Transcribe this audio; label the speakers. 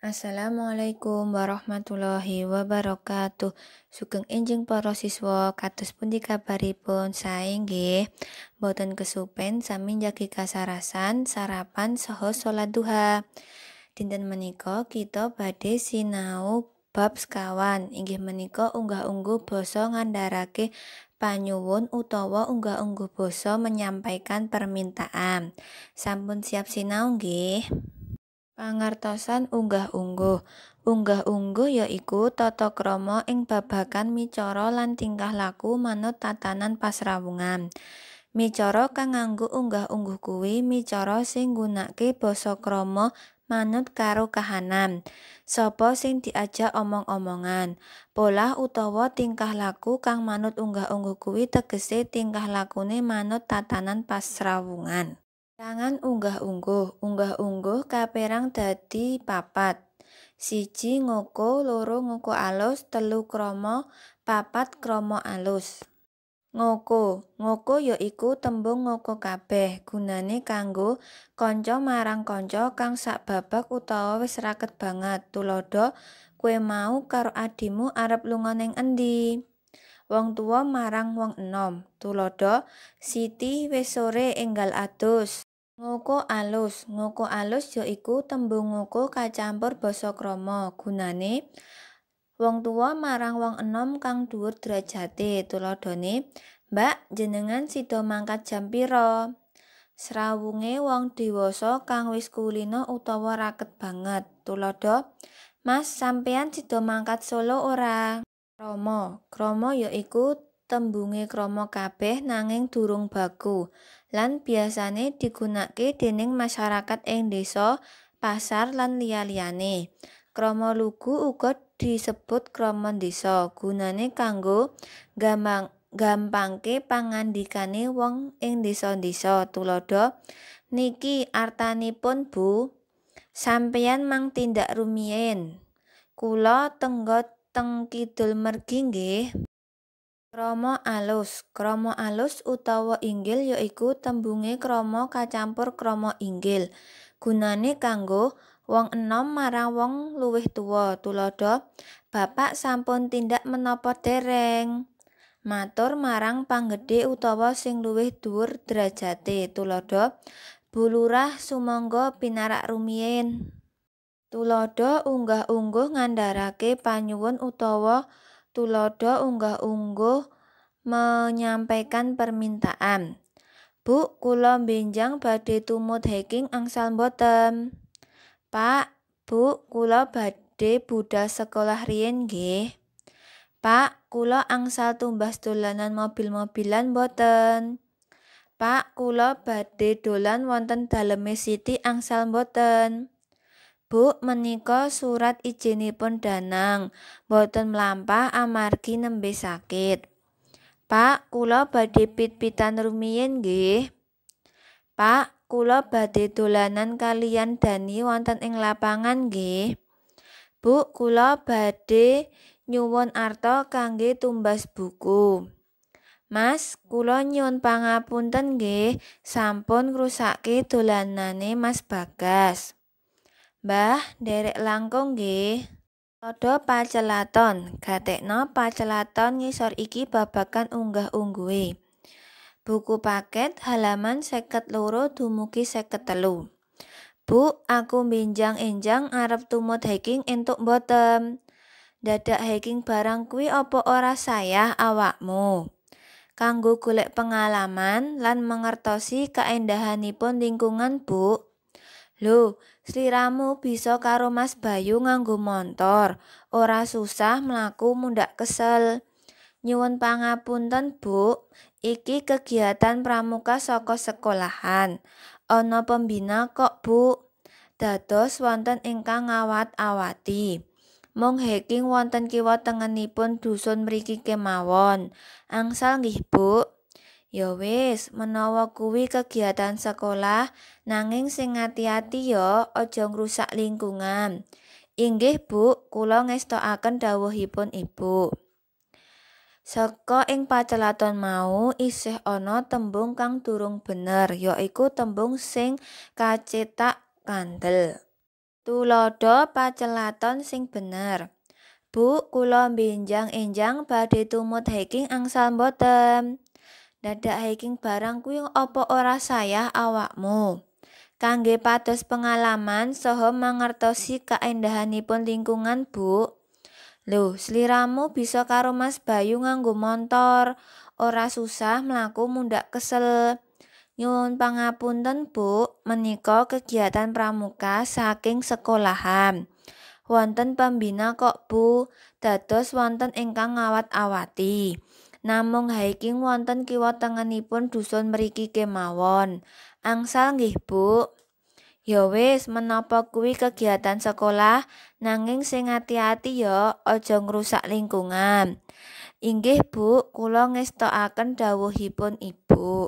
Speaker 1: Assalamualaikum warahmatullahi wabarakatuh. Sugeng enjing para siswa, kados pundi kabaripun? Sae nggih. Mboten kesupen sami njagi kasarasan, sarapan saha salat duha. Dinten menika kita badhe sinau bab sekawan, inggih menika unggah-ungguh basa ngandharake panyuwun utawa unggah-ungguh basa menyampaikan permintaan. Sampun siap sinau nggih? Pangertosan unggah-ungguh. Unggah-ungguh yaiku tata krama ing babagan micara lan tingkah laku manut tatanan pasrawungan. Micara kang nganggo unggah-ungguh kuwi micara sing nggunakake basa krama manut karo kahanan. Sapa sing diajak omong-omongan. Polah utawa tingkah laku kang manut unggah-ungguh kuwi tegese tingkah lakune manut tatanan pasrawungan. Perangan unggah-ungguh. Unggah-ungguh kaperang dadi papat. 1 ngoko, 2 ngoko alus, 3 krama, 4 krama alus. Ngoko. Ngoko yaiku tembung ngoko kabeh, gunane kanggo kanca marang kanca kang sakbabak utawa wis raket banget. Tuladha, kowe mau karo adhimu arep lunga ning endi? Wong tuwa marang wong enom. Tuladha, Siti wis sore enggal adus. Ngoko alus. Ngoko alus yaiku tembung ngoko kacampur basa krama, gunane wong tuwa marang wong enom kang dhuwur derajate. Tuladhane, Mbak, jenengan sida mangkat jam pira? Srawunge wong dewasa kang wis kulina utawa raket banget. Tuladha, Mas, sampeyan sida mangkat Solo ora? Krama. Krama yaiku tembunge krama kabeh nanging durung baku lan biasane digunakake dening masyarakat ing desa, pasar lan liya-liyane. Krama lugu uga disebut krama desa, gunane kanggo gampangke pangandikane wong ing desa-desa. Tuladha, niki artanipun Bu, sampeyan mang tindak rumiyin. Kula tengga teng kidul mergi nggih. Krama alus. Krama alus utawa inggil yaiku tembunge krama kacampur krama inggil. Gunane kanggo wong enom marang wong luwih tuwa. Tuladha, Bapak sampun tindak menapa dereng? Matur marang panggedhe utawa sing luwih dhuwur derajate. Tuladha, Bu Lurah sumangga pinarak rumiyin. Tuladha unggah-ungguh ngandharake panyuwun utawa tuladha unggah-ungguh menyampaikan permintaan. Bu, kula benjang badhe tumut hiking angsal mboten? Pak, Bu, kula badhe budal sekolah riyin nggih. Pak, kula angsal tumbas dolanan mobil-mobilan mboten? Pak, kula badhe dolan wonten daleme Siti angsal mboten? Bu, menika surat ijinipun Danang, mboten mlampah amargi nembe sakit. Pak, kula badhe pit-pitan rumiyin nggih. Pak, kula badhe dolanan kaliyan Dani wonten ing lapangan nggih. Bu, kula badhe nyuwun arta kangge tumbas buku. Mas, kula nyuwun pangapunten nggih, sampun ngrusakke dolanane Mas Bagas. Mbah, nderek langkung nggih. Tuladha pacelaton. Gatekna pacelaton ngisor iki babagan unggah-ungguhe. Buku paket halaman 52 dumugi 53. Bu, aku benjang enjang arep tumut hiking entuk mboten? Dadak hiking barang kuwi apa ora sayah awakmu? Kanggo golek pengalaman lan mangertosi kaendahanipun lingkungan, Bu. Lho, sliramu bisa karo Mas Bayu nganggo montor, ora susah mlaku mundhak kesel. Nyuwun pangapunten, Bu, iki kegiatan pramuka saka sekolahan. Ana pembina kok, Bu. Dados wonten ingkang ngawat-awati. Mung hiking wonten kiwa tengenipun dusun mriki kemawon. Angsal nggih, Bu? Ya wis, menawa kuwi kegiatan sekolah, nanging sing ati-ati ya, aja ngrusak lingkungan. Inggih, Bu, kula ngestokaken dawuhipun Ibu. Saka ing pacelaton mau isih ana tembung kang durung bener, yaiku tembung sing kacetak kandel. Tuladha pacelaton sing bener. Bu, kula benjang-enjang badhe tumut hiking angsal mboten? Dadak hiking barang kuwi apa ora sayah awakmu? Kangge pados pengalaman saha mangertosi kaendahanipun lingkungan, Bu. Lho, sliramu bisa karo Mas Bayu nganggo montor, ora susah mlaku mundhak kesel. Nyuwun pangapunten, Bu, menika kegiatan pramuka saking sekolahan. Wonten pembina kok, Bu, dados wonten ingkang ngawat-awati. Namung hiking wonten kiwa tengenipun dusun mriki kemawon. Angsal nggih, Bu? Ya wis, menapa kuwi kegiatan sekolah, nanging sing ati-ati ya, aja ngrusak lingkungan. Inggih, Bu, kula ngestokaken dawuhipun Ibu.